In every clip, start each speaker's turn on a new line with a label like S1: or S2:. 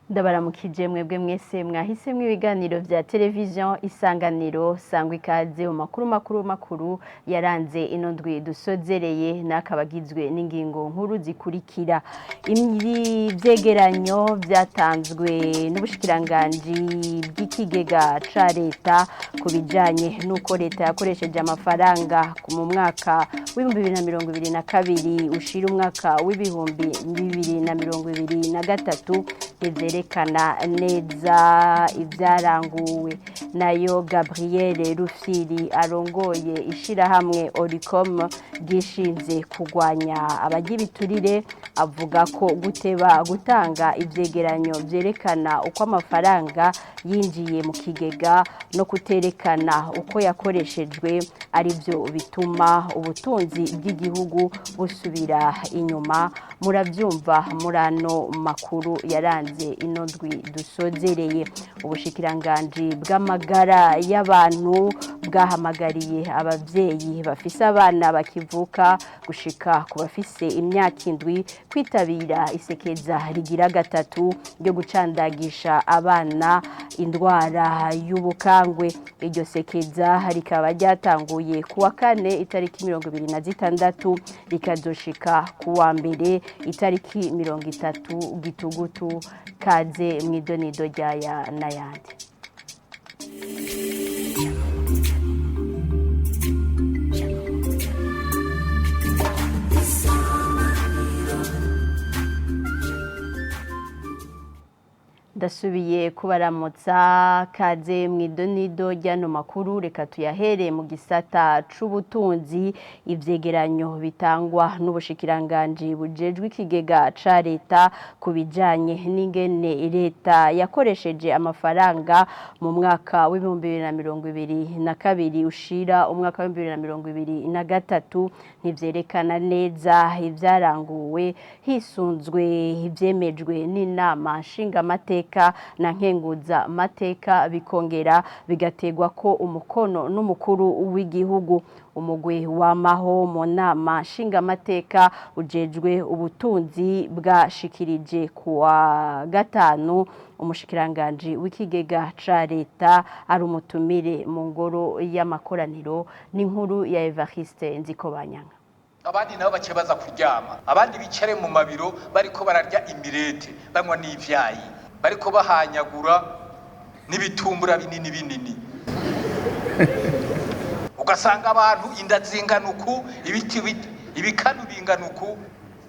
S1: Ndabaramukije mwebwe mwese mwahisemwo ibiganiro vya televiziyo Isanganiro. Sangwa ikaze mu makuru makuru makuru yaranze ino ndwi dusozereye, n'akabagizwe n'ingingo nkuru zikurikira: ivyegeranyo vyatanzwe n'ubushikiranganji bw'ikigega ca leta ku bijanye n'uko leta yakoresheje amafaranga mu mwaka w'2022 ushira umwaka w'2023 ntivyerekana neza ibyaranguwe. Nayo Gabriel Rufyiri arongoye ishirahamwe Oricom ryishinze kurwanya abagibiturire avuga ko guteba gutanga ivyegeranyo vyerekana uko amafaranga yinjiye mu kigega no kuterekana uko yakoreshejwe arivyo bituma ubutunzi bw'igihugu busubira inyuma. Muravyumva murano makuru yaranze ino ndwi dusozereye. Ubushikiranganji bw'amagara y'abantu bwahamagariye abavyeyi bafise abana bakivuka gushika ku bafise imyaka 7 kwitabira isekeza rigira gatatu ryo gucandagisha abana indwara y'ubukangwe. Iryo sekeza rikaba ryatanguye kuwa kane itariki 26 rikazoshika kuwa mbere itariki 30 gitugutu. Kaze mwidonido ryaya n'ayandi. Ndasubiye kubaramutsa, kaze mwidonido ryano makuru. Reka tuyahere mu gisata c'ubutunzi. Ivyegeranyo bitangwa n'ubushikiranganji bujejwe ikigega ca leta ku bijanye n'ingene leta yakoresheje amafaranga mu mwaka w'2022 ushira umwaka w'2023 ntivyerekana neza ivyaranguwe hisunzwe ivyemejwe n'inama nshingamateka na nkenguza mateka, bikongera bigategwa ko umukono n'umukuru w'igihugu. Umugwi wamaho mu nama nshingamateka ujejwe ubutunzi bwashikirije kuwa gatanu umushikiranganji w'ikigega ca leta ari umutumire mu ngoro y'amakoraniro. N'inkuru ya Evariste Nzikobanyanga.
S2: Abandi nabo bace baza kuryama, abandi bicare mu mabiro bariko bararya imirete, banywa n'ivyayi, bariko bahanyagura n'ibitumbura binini binini, ugasanga abantu inda zingana uku, ibiti ibikanu bingana uku.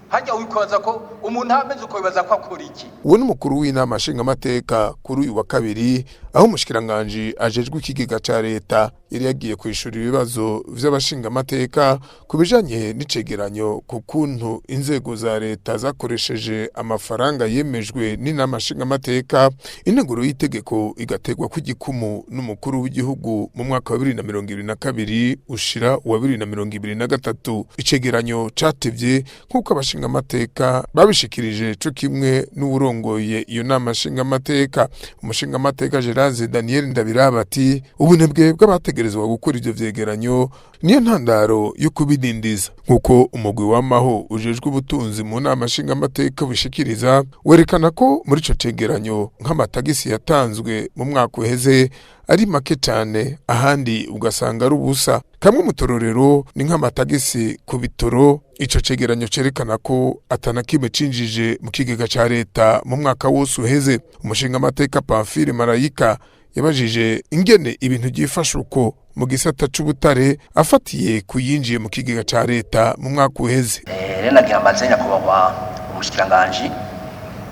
S2: Hajya wikoza ko umuntu ameze uko bibaza ko akora iki?
S3: Uwo ni umukuru w'inama nshingamateka kuri uyu wa kabiri, aho umushikiranganji ajejwe ikigega ca leta yari yagiye kwishura ibibazo vy'abashingamateka ku bijanye n'icegeranyo ku kuntu inzego za leta zakoresheje amafaranga yemejwe n'inama nshingamateka, integuro y'itegeko igategwa ku gikumu n'umukuru w'igihugu mu mwaka wa 2022 ushira uwa 2023. Icegeranyo catevye nk'uko abashingamateka babishikirije, co kimwe n'uwurongoye iyo nama nshingamateka, umushingamateka Gerard Daniel Ndabiraba, ati ubunebwe bw'abategerezwa gukora ivyo vyegeranyo niyo ntandaro yo kubidindiza. Nk'uko umugwi w'amaho ujejwe ubutunzi mu nama nshingamateka bishikiriza, werekana ko muri ico cegeranyo nk'amatagisi yatanzwe mu mwaka uheze ari make cane, ahandi ugasanga ari ubusa. Kamwe mu turorero ni nk'amatagisi ku bitoro. Ico cegeranyo cerekana ko atana kimwe cinjije mu kigega ca leta mu mwaka wose uheze. Umushingamateka Pamphile Marayika yabajije ingene ibintu byifashe uko mu gisata c'ubutare, afatiye kuyinjiye mu kigega ca leta mu mwaka uheze.
S4: Rero nagira mbaze nyakubahwa umushikiranganji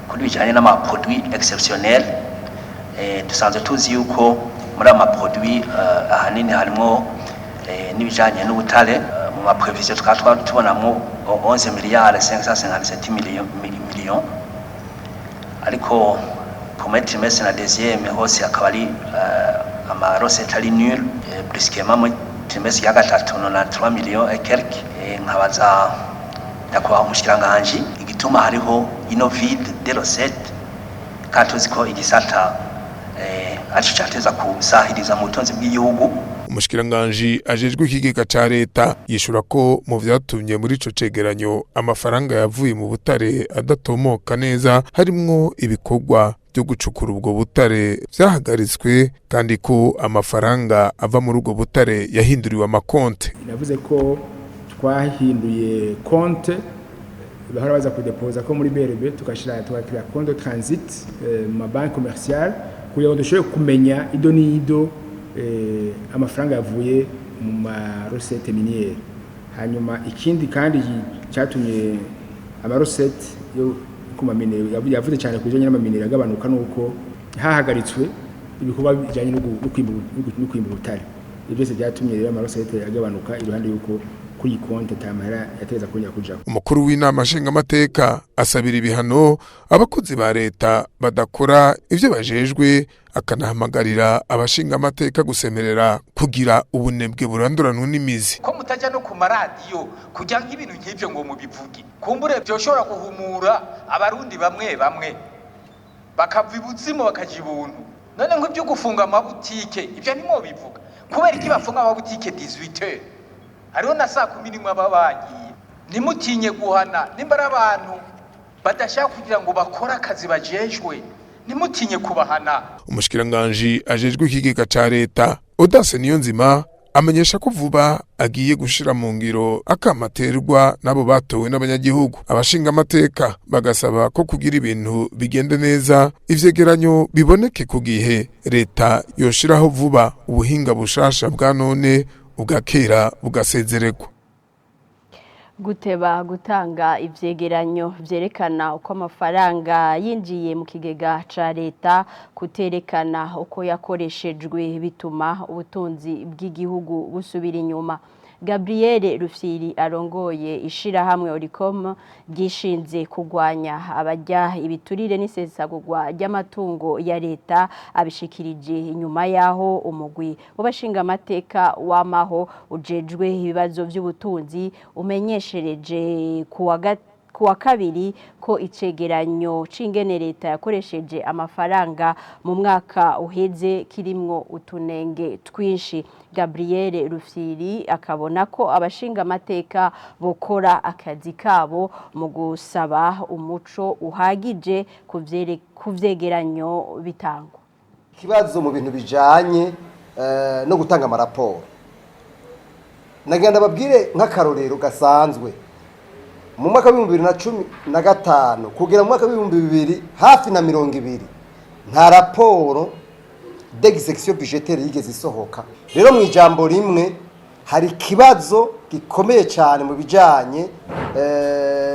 S4: kuri bijanye n'ama produits exceptionnels. Dusanzwe tuzi yuko muri ama produits ahanini harimwo n'ibijanye n'ubutare. Mu ma prévisions tukaba tubonamwo 11 milliards 557 millions, ariko premier trimestre na deuxième hose akaba ari ama recettes ari nul, brusquement muri trimestre ya gatatu 93 millions et quelques. Nkabaza nyakubahwa umushikiranganji igituma hariho ino vide de recettes, kandi tuzi ko igisata arico cateza kusahiriza mu butunzi bw'igihugu.
S3: Umushikiranganji ajejwe ikigega ca leta yishura ko mu vyatumye muri ico cegeranyo amafaranga yavuye mu butare adatomoka neza harimwo ibikorwa byo gucukura ubwo butare vyahagaritswe, kandi ko amafaranga ava muri ubwo butare yahinduriwe amakonte.
S5: Navuze ko twahinduye konte bahora baza kudepoza ko muri BRB, tugashira tugakira compte transit mu mabanki commercial kugira ngo dushobore kumenya ido n'ido amafaranga yavuye mu ma recettes minières. Hanyuma ikindi kandi cyatumye ama recettes yo ku ma mines, yavuze cyane ku bijanye n'ama mines, agabanuka, nuko hahagaritswe ibikorwa bijanye no kwimba ubutare. Ibyo byose byatumye rero ama recettes agabanuka, iruhande y'uko kuri iyi konti ata mahera yateza kongera kujaho.
S3: Umukuru w'inama nshingamateka asabira ibihano abakozi ba leta badakora ivyo bajejwe, akanahamagarira abashingamateka gusemerera kugira ubunebwe buranduranwa n'imizi.
S2: Ko mutajya no ku maradiyo kujya nk'ibintu nk'ibyo ngo mubivuge, kumbure byoshobora guhumura Abarundi bamwe bamwe bakava ibuzimu bakaja ibuntu. None nk'ibyo gufunga amabutike, ibyo ntimwobivuga? Kubera iki bafunga amabutike 18? Hariho na saa 11 baba bagiye. Ntimutinye guhana nimba ari abantu badashaka kugira ngo bakore akazi bajejwe, ntimutinye kubahana.
S3: Umushikiranganji ajejwe ikigega ca leta, Audace Niyonzima, amenyesha ko vuba agiye gushira mu ngiro akamaterwa n'abo batowe n'abanyagihugu. Abashingamateka bagasaba ko kugira ibintu bigende neza, ivyegeranyo biboneke ku gihe, leta yoshiraho vuba ubuhinga bushasha bwa none, ubwa kera bugasezererwa.
S1: Guteba gutanga ivyegeranyo vyerekana uko amafaranga yinjiye mu kigega ca leta, kuterekana uko yakoreshejwe, bituma ubutunzi bw'igihugu busubira inyuma. Gabriel Rufyiri arongoye ishirahamwe Olucome ryishinze kurwanya abarya ibiturire n'isesagurwa ry'amatungo ya leta, abishikirije inyuma yaho umugwi w'abashingamateka wamaho ujejwe ibibazo by'ubutunzi umenyeshereje kuwa kabiri ko icegeranyo c'ingene leta yakoresheje amafaranga mu mwaka uheze kirimwo utunenge twinshi. Gabriel Rufyiri akabona ko abashinga amateka bokora akazi kabo mu gusaba umuco uhagije ku vyegeranyo bitangwa.
S6: Ikibazo mu bintu bijanye no gutanga amaraporo, nagenda babwire nk'akarorero gasanzwe: mu mwaka w'2015 kugera mu mwaka w'2000 hafi na 20, nta raporo d'exécution budgétaire yigeze isohoka. Rero mu ijambo rimwe, hari ikibazo gikomeye cyane mu bijanye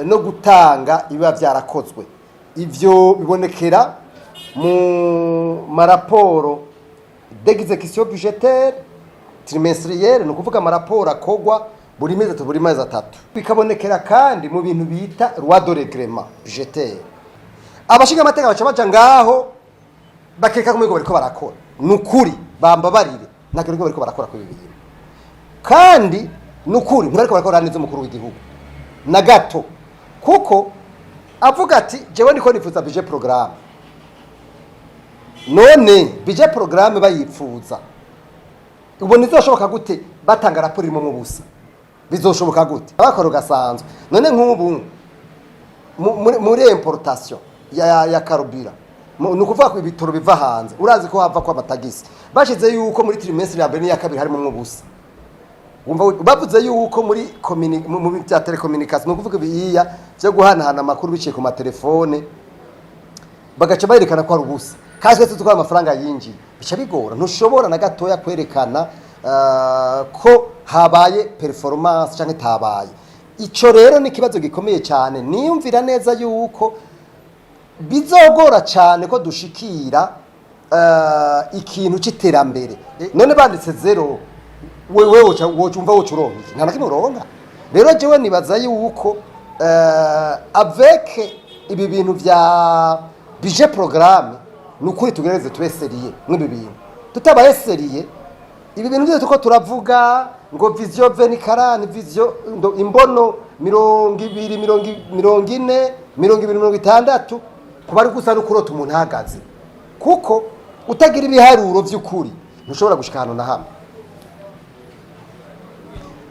S6: no gutanga ibiba byarakozwe. Ivyo bibonekera mu maraporo d'exécution budgétaire trimestrielle, ni ukuvuga amaraporo akogwa buri mezi 3, buri mezi 3. Bikabonekera kandi mu bintu bita loi de règlement budgétaire. Abashinga amateka baca baja ngaho bakeka ko bariko barakora. Ni ukuri, bambabarire, ntabwo bariko barakora kuri ibi bintu, kandi ni ukuri ntibariko barakora neza umukuru w'igihugu na gato, kuko avuga ati: "Jewe ndiko nifuza budget programme." None budget programme bayipfuza, ubona izoshoboka gute batanga raporo irimo ubusa? Bizoshoboka gute? Abakora gasanzwe. None nk'ubu muri importation ya carburant, ni ukuvuga ko ibitoro biva hanze, urazi ko hava ko amatagisi, bashize yuko muri trimestre ya mbere n'iya kabiri harimo ubusa. Wumva bavuze yuko muri mu bya télécommunication, ni ukuvuga ibiyiya byo guhanahana amakuru biciye ku matelefone, bagaca berekana ko ari ubusa, kandi twese tuzi ko amafaranga yinjiye. Bica bigora, ntushobora na gatoya kwerekana ko habaye performance cyangwa itabaye. Ico rero ni ikibazo gikomeye cyane. Niyumvira neza yuko bizogora cyane ko dushikira ikintu c'iterambere. None banditse zéro, wewe woca wumva woca uronka iki? Nta na kimwe uronka. Rero jewe nibaza yuko avec ibi bintu vya budget programme, ni ukuri tugereze tube sérieux mw'ibi bintu. Tutabaye sérieux, ibi bintu byose tuko turavuga ngo vision 2040, vision imbono 20, 40, 20 60, kuba ari gusa no kurota umuntu ahagaze, kuko utagira ibiharuro by'ukuri ntushobora gushika ahantu na hamwe.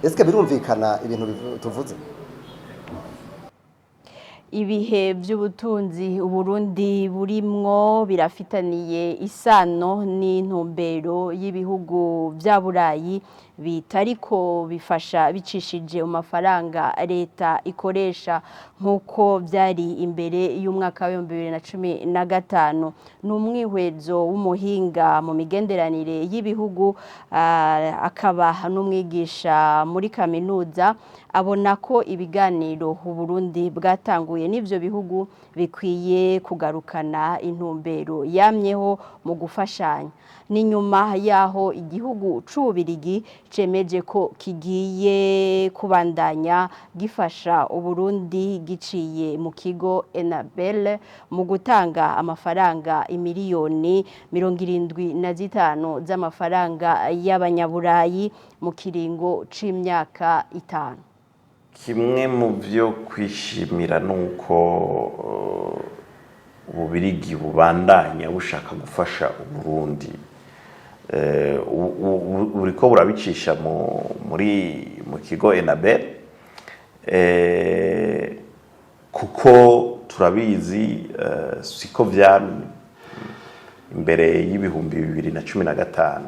S6: Ese birumvikana ibintu tuvuze?
S1: Ibihe by'ubutunzi Uburundi burimwo birafitaniye isano n'intumbero y'ibihugu bya Burayi bitariko bifasha bicishije mu mafaranga leta ikoresha nk'uko byari imbere y'umwaka w'ibihumbi 2015. Ni umwihwezo w'umuhinga mu migenderanire y'ibihugu, akaba n'umwigisha muri kaminuza, abona ko ibiganiro Uburundi bwatanguye n'ivyo bihugu bikwiye kugarukana intumbero yamyeho mu gufashanya. Ni nyuma yaho igihugu c'Ububirigi cemeje ko kigiye kubandanya gifasha Uburundi giciye mu kigo Enabel mu gutanga amafaranga imiliyoni 75 z'amafaranga y'abanyaburayi mu kiringo c'imyaka 5.
S7: Kimwe mu byo kwishimira nuko Ububirigi bubandanya bushaka gufasha Uburundi, buriko burabicisha mu kigo Enabel, kuko turabizi, siko vyamye imbere y'2015.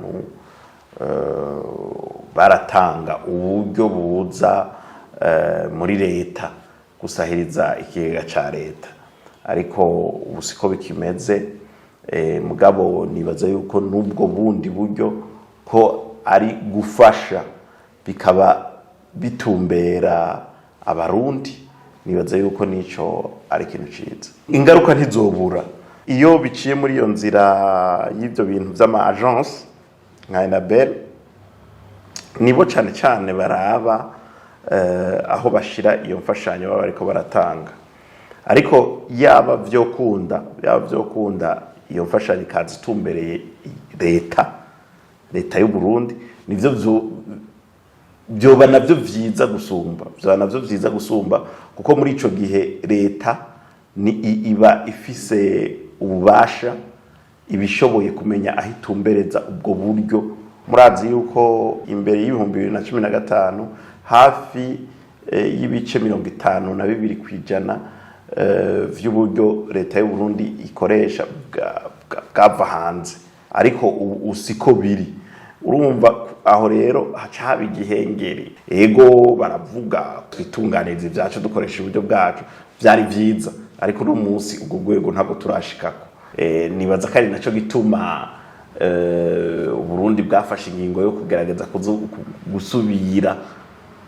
S7: Baratanga uburyo buza muri leta gusahiriza ikigega ca leta, ariko ubu siko bikimeze. Mugabo nibaza yuko n'ubwo bundi buryo ko ari gufasha bikaba bitumbera Abarundi, nibaza yuko nico ari ikintu ciza. Ingaruka ntizobura iyo biciye muri iyo nzira y'ivyo bintu vy'ama agence nka Enabel. Nibo cane cane baraba aho bashira iyo mfashanyo baba bariko baratanga, ariko yaba vyokunda iyo mfashanyo ikaza itumbereye leta y'u Burundi, nivyo vyoba navyo vyiza gusumba, vyoba navyo vyiza gusumba, kuko muri ico gihe leta ni iba ifise ububasha, ibishoboye kumenya aho itumbereza ubwo buryo. Murazi yuko imbere y'2015 hafi y'ibice 52% vy'uburyo leta y'u Burundi ikoresha bwava hanze, ariko ubu siko biri. Urumva aho rero haca haba igihengeri. Ego, baravuga twitunganiriza ibyacu dukoresha uburyo bwacu, byari vyiza, ariko uno munsi ubwo rwego ntabwo turashikako. Nibaza ko ari naco gituma Uburundi bwafashe ingingo yo kugerageza gusubira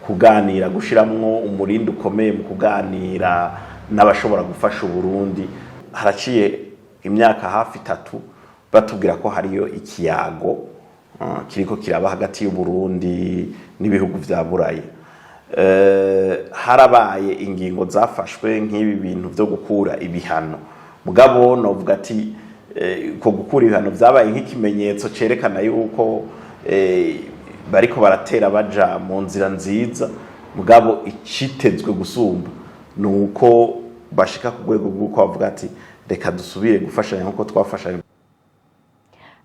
S7: kuganira, gushiramwo umurindi ukomeye mu kuganira n'abashobora gufasha Uburundi. Haraciye imyaka hafi 3 batubwira ko hariyo ikiyago kiriko kiraba hagati y'Uburundi n'ibihugu vya Burayi. Harabaye ingingo zafashwe nk'ibi bintu vyo gukura ibihano, mugabo novuga ati ko gukura ibihano vyabaye nk'ikimenyetso cerekana yuko bariko baratera baja mu nzira nziza, mugabo icitezwe gusumba ni uko bashika ku rwego rw'uko bavuga ati reka dusubire gufashanya nk'uko twafashanya.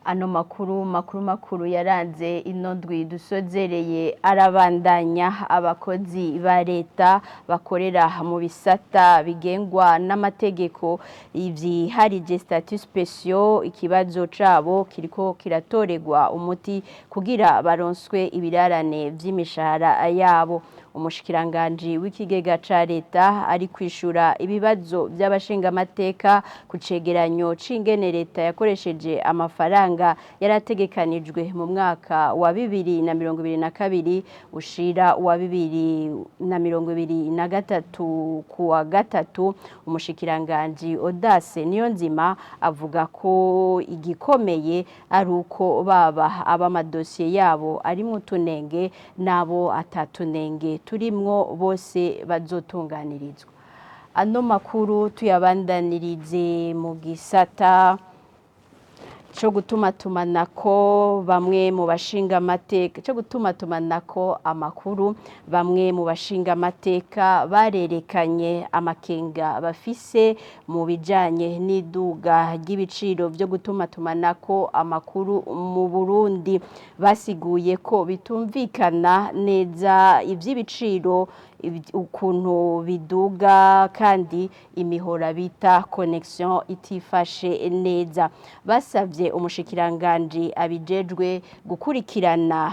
S1: Ano makuru makuru makuru yaranze ino ndwi dusozereye arabandanya. Abakozi ba leta bakorera mu bisata bigengwa n'amategeko vyiharije, statut spéciaux, ikibazo cabo kiriko kiratorerwa umuti kugira baronswe ibirarane vy'imishahara yabo. Umushikiranganji w'ikigega ca leta ari kwishura ibibazo by'abashingamateka ku cegeranyo c'ingene leta yakoresheje amafaranga yarategekanijwe mu mwaka wa 2022 ushira wa 2023 kuwa gatatu. Umushikiranganji Audace Niyonzima avuga ko igikomeye ari uko baba abamadosiye yabo ari mu tunenge nabo atatunenge turimwo, bose bazotunganirizwa. Ano makuru tuyabandanirize mu gisata cyo gutumatumanako bamwe mu bashinga amateka, cyo gutumatumanako amakuru. Bamwe mu bashinga amateka barerekanye amakenga bafise mu bijanye n'iduga ry'ibiciro byo gutumatumanako amakuru mu Burundi. Basiguye ko bitumvikana neza ivy'ibiciro. Ukuntu biduga kandi imihora bita connection itifashe neza. Basavye umushikiranganje abijejwe gukurikirana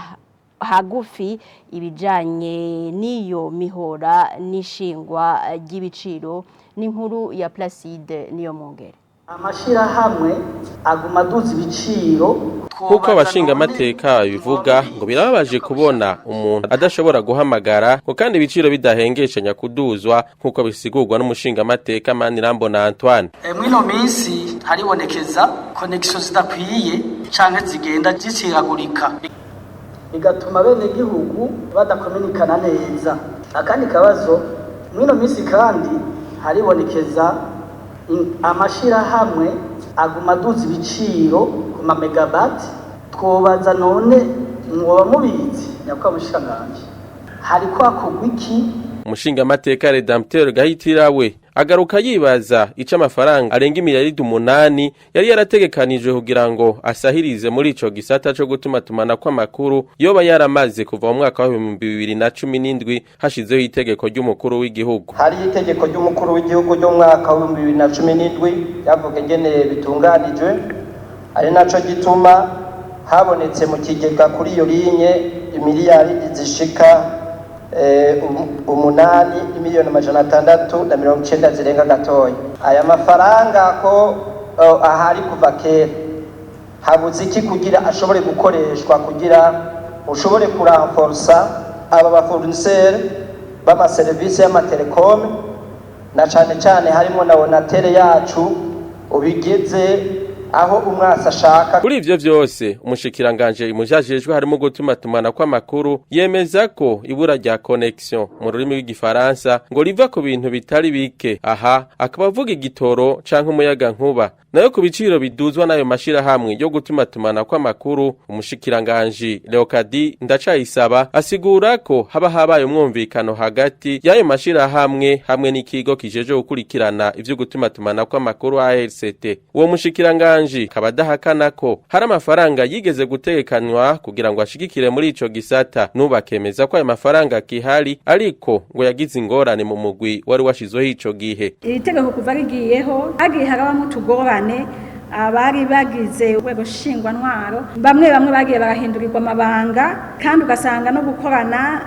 S1: hagufi ibijanye n'iyo mihora n'ishingwa ry'ibiciro. N'inkuru ya Placide niyo mungere.
S8: Amashirahamwe aguma aduza ibiciro.
S9: Nk'uko abashingamateka bivuga, ngo birababaje kubona umuntu adashobora guhamagara, ngo kandi ibiciro bidahengeshanya kuduzwa, nk'uko bisigurwa n'umushingamateka Manirambona Antoine.
S8: Mw'ino minsi haribonekeza connection zidakwiye canke zigenda ziciragurika, bigatuma bene gihugu badakominikana neza. Akandi kabazo, mw'ino minsi kandi haribonekeza amashirahamwe aguma aduza ibiciro ku ma megabyte. Twobaza none, mwoba mubizi, nyakubahwa mushikiranganji, hariko hakorwa iki?
S9: Umushingamateka Redempteur Gahitirawe agaruka yibaza ico amafaranga arenga imiliyaridi 8 yari yarategekanijwe kugira ngo asahirize muri ico gisata co gutumatumana kw'amakuru yoba yaramaze kuva mu mwaka wa 2017 hashizeho itegeko ry'umukuru w'igihugu.
S10: Hari itegeko ry'umukuru w'igihugu ry'umwaka wa 2017 ryavuga ingene bitunganijwe, ari naco gituma habonetse mu kigega kuri iyo ligne imiliyaridi zishika 8,690,000,000 zirenga gatoya. Aya mafaranga ko ahari kuva kera, habuze iki kugira ashobore gukoreshwa, kugira ushobore kuranforsa aba bafournisseur b'amaserivisi y'amatelecom, na cane cane harimo na Onatel yacu, ubigeze aho umwasi ashaka?
S9: Kuri ivyo vyose, umushikiranganje imujajejwe harimo gutumatumana kw'amakuru yemeza ko ibura rya connection mu rurimi rw'igifaransa ngo riva ku bintu bitari bike. Aha akaba avuga igitoro canke umuyaga nkuba. Nayo ku biciro biduzwa n'ayo mashirahamwe yo gutumatumana kw'amakuru, umushikiranganje Leokadi Ndacayisaba asigura ko haba habaye umwumvikano hagati y'ayo mashirahamwe hamwe n'ikigo kijeje gukurikirana ivyo gutumatumana kw'amakuru, ARCT. Uwo mushikiranganje akaba adahakana ko hari amafaranga yigeze gutegekanywa kugira ngo ashigikire muri ico gisata. N'ubu akemeza ko ayo mafaranga akihari, ariko ngo yagize ingorane mu mugwi wari washizweho ico gihe.
S11: Iri tegeko kuva rigiyeho hagiye harabamo utugorane. Abari bagize urwego nshingwantwaro bamwe bamwe bagiye barahindurirwa amabanga, kandi ugasanga no gukorana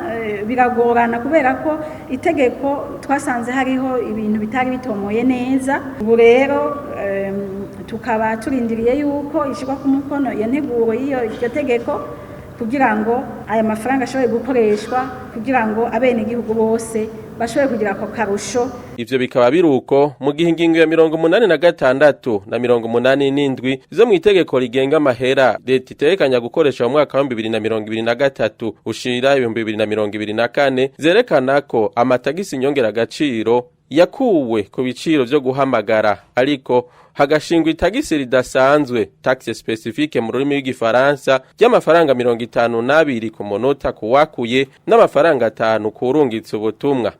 S11: biragorana, kubera ko itegeko twasanze hariho ibintu bitari bitomoye neza. Ubu rero tukaba turindiriye yuko ishyirwa ku mukono iyo nteguro y'iyo iryo tegeko, kugira ngo aya mafaranga ashobore gukoreshwa, kugira ngo abenegihugu bose bashobore kugira ako karusho.
S9: Ivyo bikaba biruko mu gihe ingingo ya 86 na 87 zo mu itegeko rigenga amahera leta itegekanya gukoresha mu mwaka wa 2023 ushira 2024 zerekana ko amatagisi nyongeragaciro yakuwe ku biciro vyo guhamagara, ariko hagashingwa itagisi ridasanzwe, taxe spécifique mu rurimi rw'igifaransa, ry'amafaranga 52 ku munota kuwakuye n'amafaranga 5 kurungitse ubutumwa.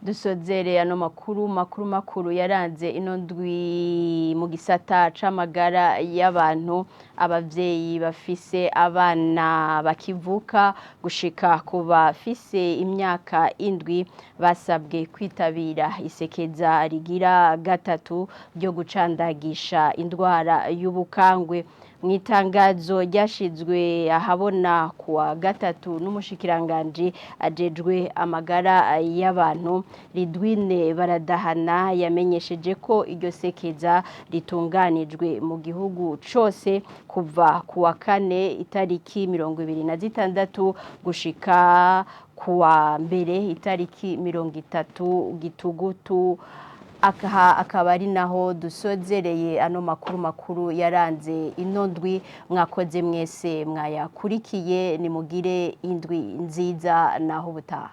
S1: Dusozere ano makuru makuru makuru yaranze ino ndwi mu gisata c'amagara y'abantu. Abavyeyi bafise abana bakivuka gushika ku bafise imyaka 7 basabwe kwitabira isekeza rigira gatatu ryo gucandagisha indwara y'ubukangwe. Mu itangazo ryashizwe ahabona kuwa gatatu n'umushikiranganji ajejwe amagara y'abantu, Ridwine Baradahana, yamenyesheje ko iryo sekeza ritunganijwe mu gihugu cose kuva kuwa kane itariki 26 gushika kuwa mbere itariki 30 Gitugutu. Akaha akaba ari naho dusozereye ano makuru makuru yaranze ino ndwi. Mwakoze mwese mwayakurikiye, nimugire indwi nziza, naho ubutaha.